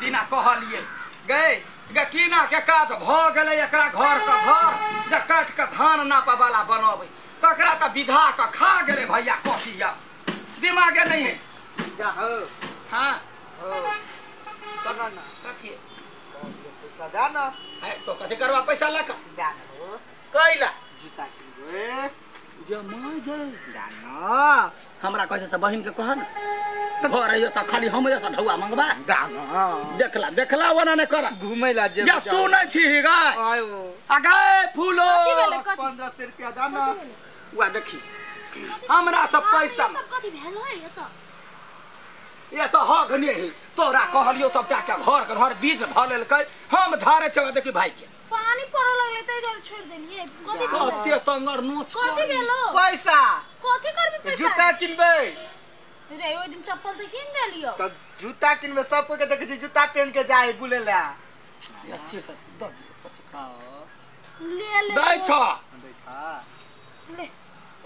दिना कहलिए गए गटीना के काज भ गेलै एकरा घर के धर जे काट के धान नापे वाला बनबै तकरा त विधा के खा गेलै भैया कटिया दिमागे नहीं है जा हो। हां हो सुन ना कथी पैसा दा ना है तो कथी करवा पैसा लका दा ना हो कैला जूता किनबे या माय गए दा ना हमरा कहै से बहिन के कह ना घर आइयो त खाली हमरे से ढौआ मंगबा दा ना देखला देखला ओना ने कर घुमै ला जे या सुनै छी गाय आयो आ गाय फूलो 1500 रुपया दा ना वा देखी हमरा सब पैसा सब कथी भेल है ये तो ये तो हक ने है तोरा कहलियो सबटा के घर के घर बीज ध लेलकै हम झारे छ देखी भाई के पानी पड़ो लगलै तै दुआरे छोड़ देलिए कथी कते तंगर नोच कथी भेलो पैसा कथी करबी पैसा जूता किनबै रे ओइ दिन चप्पल त किन देलियो त जूता किनबै सब कोई के देखै छी जूता पहन के जाए बुले ला अच्छे से द दियो कथी ले ले दै छ दै छ ले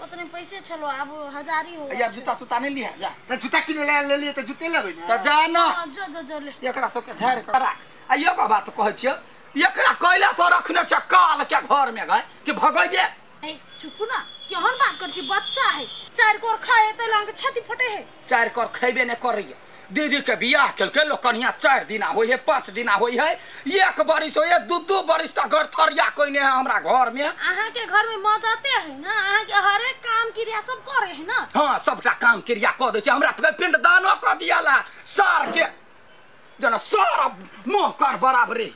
उतने पैसे छलो अब हजारी हो या जूता तूता नहीं लिया जा त जूता किन ले ले लिए त जूते लेबै ना त जा ना जो जो जो ले एकरा सब के झाड़ के राख आ एगो बात कहै छियो एकरा कैला तो रखने छ काल के घर में गए कि भगैबे ए चुप ना केहन बात कर छी बच्चा है चार कोर खाए त लांग छाती फटे है चार कोर खैबे ने करैया दीदी के बियाह केलकै लोग कन्या 4 दिना होय है 5 दिना होय है एक बरिस होय है दू बरिस तक घर थरिया कोइने है हमरा घर में। अहाँ के घर में मदते है ना अहाँ के हर एक काम क्रिया सब करे है ना। हां सबटा काम क्रिया क दै छै हमरा पिंड दानो क दियाला सार के जना सारा मुंह कर बराबरी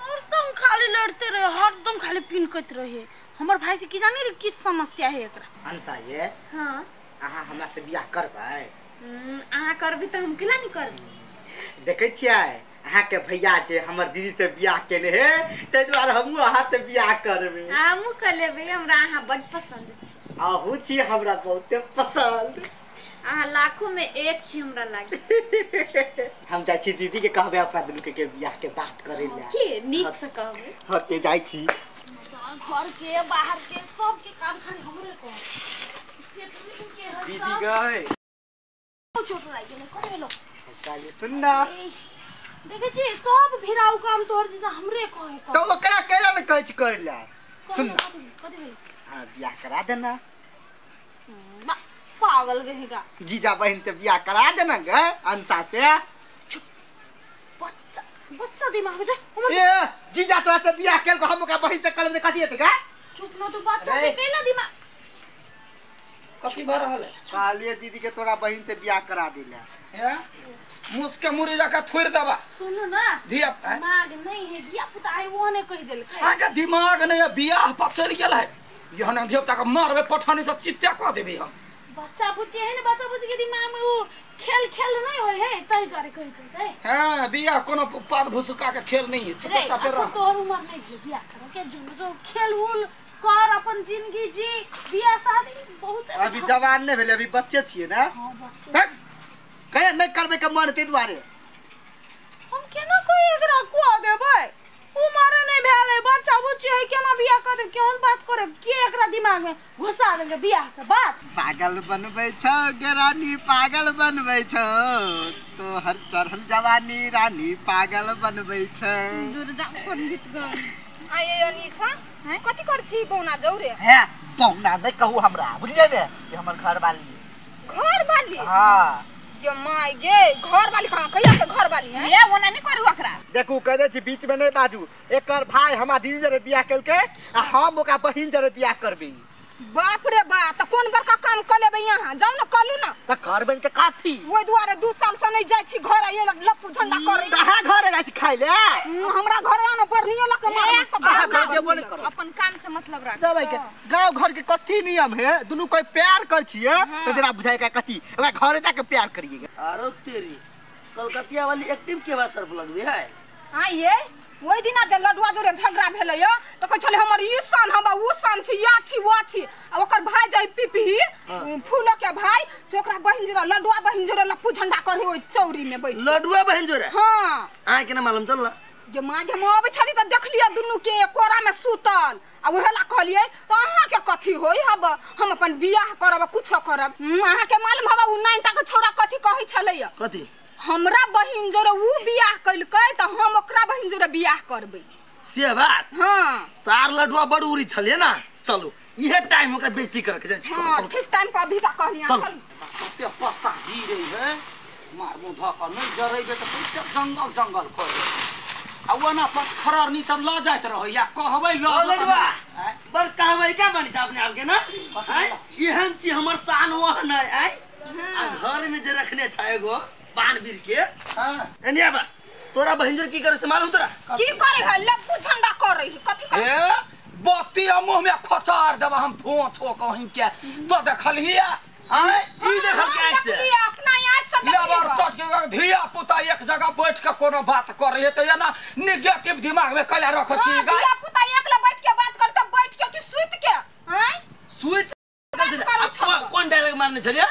हरदम खाली लड़ते रहे हरदम खाली पिनकत रहे हमर भाई से की जाने रे की समस्या है एकरा। अनसा ये हां अहाँ हमरा से बियाह करबै। अहाँ करबी त हम केना नहीं करबी। देखै छियै अहाँ के भैया जे हमर दीदी से बियाह केने हे तै दुआरे हमहूँ अहाँ से बियाह करबै। हमहूँ कर लेबै हमरा अहाँ बड पसंद छी। अहूँ छी हमरा बहुते पसंद। अहाँ लाखों में एक छी हमरा लागे। हम जाइ छी दीदी के कहबै अपना दुनू के बियाह के बात करै ला। के नीक से कहबै। हाँ ते जाइ छी। घर के बाहर के सब के काम खाली हमरे को दीदी गए चोट लागि गेलै कने लो काली सुन ना देखै छी सब भिराउ काम तोहर जिना हमरे कहे त ओकरा केला न कहै छी करै ला। सुन कथि भेल। हां बियाह करा देना। पागल रहेगा जीजा बहन से बियाह करा देना गे अंसा से। चुप बच्चा बच्चा दिमाग में जा हमर ए जीजा तोरा से बियाह केलको हम ओकरा बहन से कलम ने कथि हेतै गे। चुप न तू बच्चा से केला दिमाग कथि भ रहल है। कालिए दीदी के तोरा बहन से बियाह करा दिला हैं मुसके मुरी जाके थोड़ दबा। सुनो ना धिया दिमाग नहीं है धिया पुता है वो ने कहि देलकै। अहाँ दिमाग नहीं है बियाह पर चलि गेल है यहन धिया पुता के मारबे पठानी से चित्ते क देबे हम। बच्चा बुच्ची है ना बच्चा बुच्ची के दिमाग में वो खेल खेल नहीं होय है तै दुआरे कहि देलकै। हां बियाह कोनो पाद भुसका के खेल नहीं है चुपचाप रह। तोहर उमर नहीं है बियाह करे के जो जो खेल उल कर अपन जिंदगी जी बियाह शादी बहुत अभी जवान नहीं भेले अभी बच्चे छिए ना। हां बच्चे कहे नहीं करबे के मन ते दुआरे हम केना कोई एकरा कुआ देबै उमर नहीं भेल है बच्चा बुच्ची है केना बियाह कर देब केहन बात करे के एकरा दिमाग में घुसा देलकै बियाह के बात। पागल बनबै छौ गे रानी पागल बनबै छौ तोहर चढ़ल जवानी रानी पागल बनबै छौ। दूर जा पंडित गण आये अनीसा कथि कर छी बौना जौरे। हे बौना नहीं कहू हमरा बुझलियै ने ई हमर घर वाली घर वाली। हां ये my गे घर वाली कहां कहिया के घर वाली है ये ओना नहीं करू एकरा। देखू कह दे छी बीच में नहीं बाजू एकर भाई हमरा दीदी जरे बियाह केलकै आ हम ओकरा बहिन जरे बियाह करबै। बाप रे बाप त कोन बड़का काम क लेबै यहाँ जाउ न कलू न त करबै त कथी ओइ दुआरे 2 साल से नहीं जाइ छी घर आ ये लप्पू झंडा करै कहां घर जाइ छी खाइ ले हमरा घर आनो बढ़नियो लक मार सब घर जेबो नहीं करब अपन काम से मतलब राख दबाई के गांव घर के कथी नियम है दुनू कोई प्यार कर छिए त जरा बुझाय के कथी ओकरा घर जाके प्यार करिए। आरो तेरी कलकतिया वाली एक्टिव के बा सर्फ लगबे है। हां ये ओइ दिना जे लडुआ जोरे झगड़ा भेलै त कहै छलै हमर ई सन हम उ सन छी या छी वो छी आ ओकर भाई जाय पीपी फूल के भाई से ओकरा बहिन जोरे लडुआ बहिन जोरे लप्पू झंडा करे ओइ चौरी में बैठ लडुआ बहिन जोरे। हां आ केना मालूम चल जे मां के हम अबै छली त देखलियै दुनू के कोरा में सुतल आ उहेला कहलियै त अहाँ के कथी होई हब हम अपन बियाह करब कुछ करब। अहाँ के मालूम हब उ नाइनटा के छौरा कथी कहै छलै कथी हमरा बहिन जोरे उ बियाह कइलकै त हम ओकरा बहिन जोरे बियाह करबै। से बात? हां। सार लडुआ बड़ उरी छलिए ना। चलो इहे टाइम ओकरा बेइज्जती कर के जाइ छी। हां ठीक टाइम पर अभी का कहलिए। चल कते पत्ता गिरे है मार मुंह ध क नहीं जरेबे त पैसा जंगल जंगल कर आ ओना पत्थरनी सब ल जाइत रहे या कहबै ल लडुआ बड़ कहबै का बनी छ अपने आप के ना। एहन छी हमर शान वहन है आय आ घर में जे रखने छ एगो बानवीर के। हां एनिया बा तोरा बहिन जोर की करे से मालूम तोरा? की करे है लप्पू झंडा करे है कथि करे? ए बत्ती मुंह में खचार देबा हम धो छो कहीं के तो देखलही आय ई देखल के आंख से अपना आंख से लेबर सट के धिया पुता एक जगह बैठ के कोनो बात करे है त एना नेगेटिव दिमाग में कला रख छी। धिया पुता एकला बैठ के बात करता बैठ के कि सुत के? आय सुत कोन डायलॉग मारने छलिए?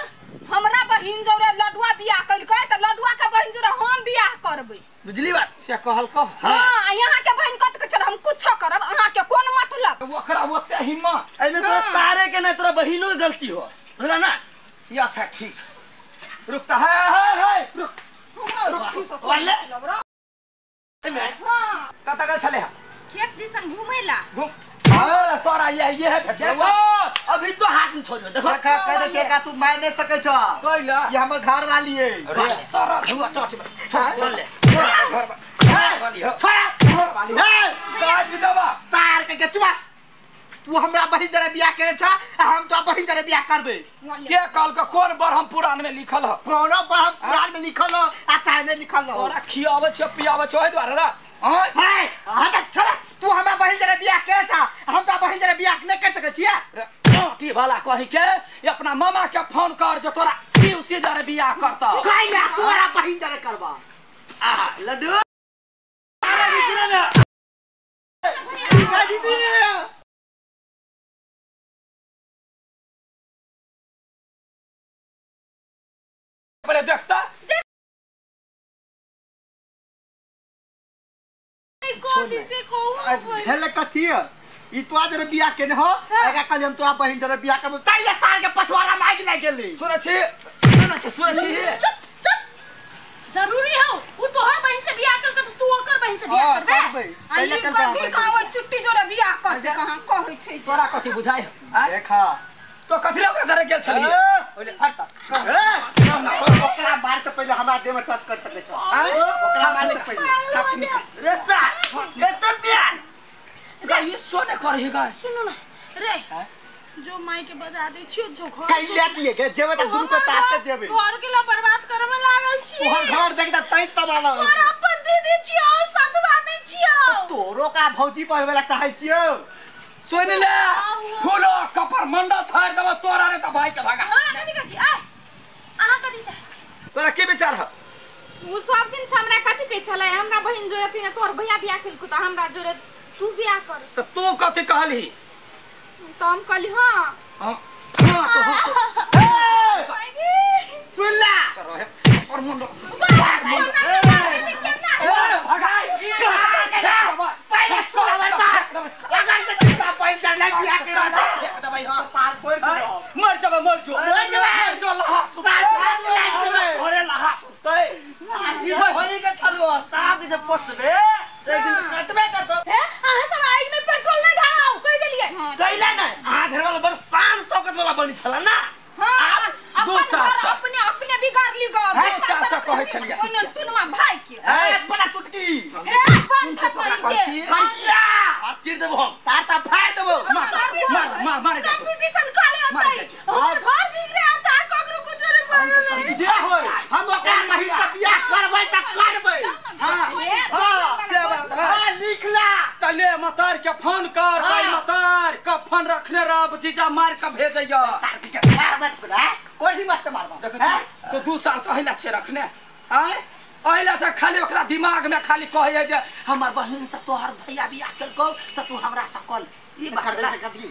हमरा बहिन जोरे लडुआ बियाह कइलकै त लडुआ के बहिन जोरे हम बियाह करबै। बुझली बात? से कहल कह। हां यहां के बहिन कत के छल हम कुछो करब अहां के कोन मतलब? ओकरा ओते हिम्मत एमे तोरा सारे के ना तोरा बहिनो के गलती हो बुझला ना। ये अच्छा ठीक रुकता है है रुक रुक वाले एमे हां कत गेल छले? खेत दिसन घुमेला। घुम हां तोरा ये है भेटलौ अभी तो हाथ में छोड़ देखो। कह दे छे का तू मार नहीं सकै छ कइला ये हमर घर वाली है। अरे सारा धुआ टच छोड़ ले घर वाली हो छोड़ घर वाली काट देबा सार के चुआ। तू हमरा बहिन जरे बियाह करे छ हम तो बहिन जरे बियाह करबे। के कहल के कोन बरहम पुराण में लिखल ह? कोनो बरहम पुराण में लिखल ह आ चाहे नहीं लिखल ह। तोरा खियावे छ पियावे छ ओहि द्वारे ना। हां हट छोड़ तू हमरा बहिन जरे बियाह करे छ हम तो बहिन जरे बियाह नहीं कर सकै छियै। रोटी वाला कहि के अपना मामा के फोन कर जो तोरा पीउसी जरे बियाह करता। कइला तोरा बहिन जरे करबा। आ लड्डू अरे बिचरा में दीदी पहले देखता भेल कथी ई तो जरे बियाह केने हो एगा कल हम तोरा बहिन जरे बियाह करबो तैले साल के पछवाड़ा मागि लागि गेली। सुनै छी सुनै छी सुनै छी चुप चुप जरूरी हो उ तोहर बहिन से बियाह करके त तू ओकर बहिन से बियाह करबे। आ ई कथि कहाँ चुट्टी जोरे बियाह करते कहाँ कहै छै तोरा कथि बुझाय? देखा तो कथि ओकरा धरे गेल छलिए? ओले हट ओकरा मार के पहिले हमरा देह में टच कर सकै छ। ओकरा मार के पहिले टच निकाल रे सा एते प्यार गा ये सोने करही गा। सुनो ना रे जो माई के बजा दे छियो जो घर कैला दिए के जेबे त दुनु के साथ जेबे घर के ला बर्बाद करे में लागल छी। तोहर घर देख त तै तबाल तोर अपन दीदी छियो सतवा नै छियो तोरो का भौजी पढ़वे ला चाहै छियो। सुन ले फूलो कपर मंडा थार देबो तोरा रे त भाई के भागा। हमरा कथि कहै छी आय अहाँ कथि चाहै छी? तोरा की विचार ह? उ सब दिन से हमरा कथि कहै छलै हमरा बहिन जोरे थी तोर भैया बियाह केलको त हमरा जोरे तू बियाह कर। त तू कथि कहलही? त हम कहली हां हां हां तो सुन ला और मुंडो भगाई पहिले सुनावर अगर से तू पैसा लग बियाह के दबाई। हां पार फोड़ दे मर जाबे मर जो मर जो लहा सुता घरे लहा सुतै ई होई के छलु साफ के पोसबे एक दिन कटबे करतो। हे अहाँ सब आग में पेट्रोल नहीं ढाओ कह देलिए। कैला नहीं अहाँ घर वाला बड़ शान शौकत वाला बनी छला ना। हां दू साल से अपने अपने बिगाड़ ली गो दू साल से कहै छलिए ओने टुनमा भाई के ए बड़ा सुटकी हे अपन थपड़ी के करिया हाथ चीर देबो हम तार ता फाड़ देबो। मार मार मार मारे जा कंपटीशन काले आता हमर घर बिगड़े आता ककरो कुछ रे पड़ल जे होय हम ओकरा बहिन से बियाह करबै त करबै। हां हां से बात हां लिख ला तले मतार के फोन कर भाई मतार कफन रखने रब जीजा मार के भेजैया। तार के मार मत बना कोई मत मारबा। देखै छी तो 2 साल से अहिला छे रखने आय अहिला से खाली ओकरा दिमाग में खाली कहै जे हमर बहिन से तोहर भैया बियाह केलकौ त तू हमरा से कल ई बात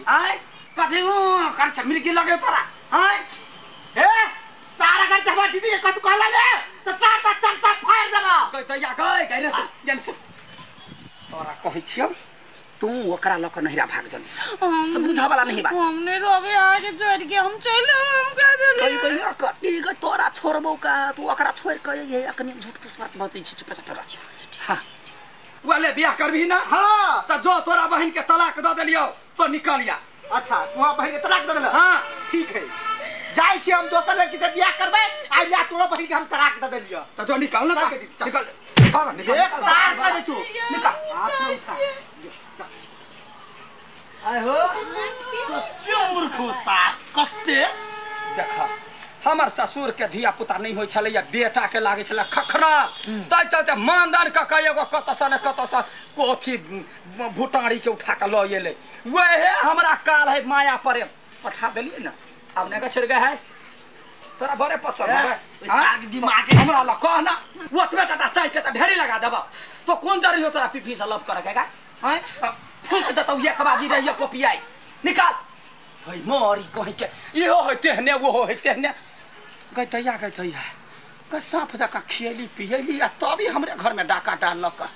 आय कथि कर छ मिर्गी लगे तोरा आय। ए सारा घर से हमर दीदी के कत कहला ले त सारा चरसा फाड़ देबा। कह तैया गए गए रे सुन तोरा कहै छियौ तू ओकरा लक नहिरा भाग जल्दी से सब बुझा वाला नहीं बात। हमने रोबे आके छोड़ के हम चल हम कह देली कहि कहि कटी के तोरा छोड़बो का तू ओकरा छोड़ के ये अखनी झूठ फूस बात बजै छी चुप चाप रह। हां वाले बियाह करबी ना? हां त जो तोरा बहन के तलाक द देलियो तो निकल या। अच्छा तोरा बहन के तलाक द देला? हां ठीक है जाई छी हम दोसर लड़की से बियाह करबै आ या तोरा बहन के हम तलाक द देलियो त जो निकल ना निकल निकल एक तार कर दे छु निकल हाथ में उठा। आय हो कते मूर्ख हो सार कते। देखा हमर ससुर के धिया पुता नहीं होय छलै या बेटा के लागे छलै खखरा तै चलते मानदान क के एगो कत स ने कत स कोथी भुटाड़ी के उठा के ल एलै वहे हमरा काल है माया परे पठा देलियै ना अब ने के छिड़ गए है तोरा बड़े पसंद है साग दिमाग हमरा ल कह ना ओतबे टाटा साइकिल त ढेरी लगा देबा तो कोन जरी हो तोरा पीपी से लव करे के हैं फूक देतौ एक बाजी रहिए कोपियाई निकाल हई मरी कहि के इहो होय तेहने वो होय तेहने गैतैया गैतैया क साँप जका खियली पियली आ तभी हमरे घर में डाका डाललक।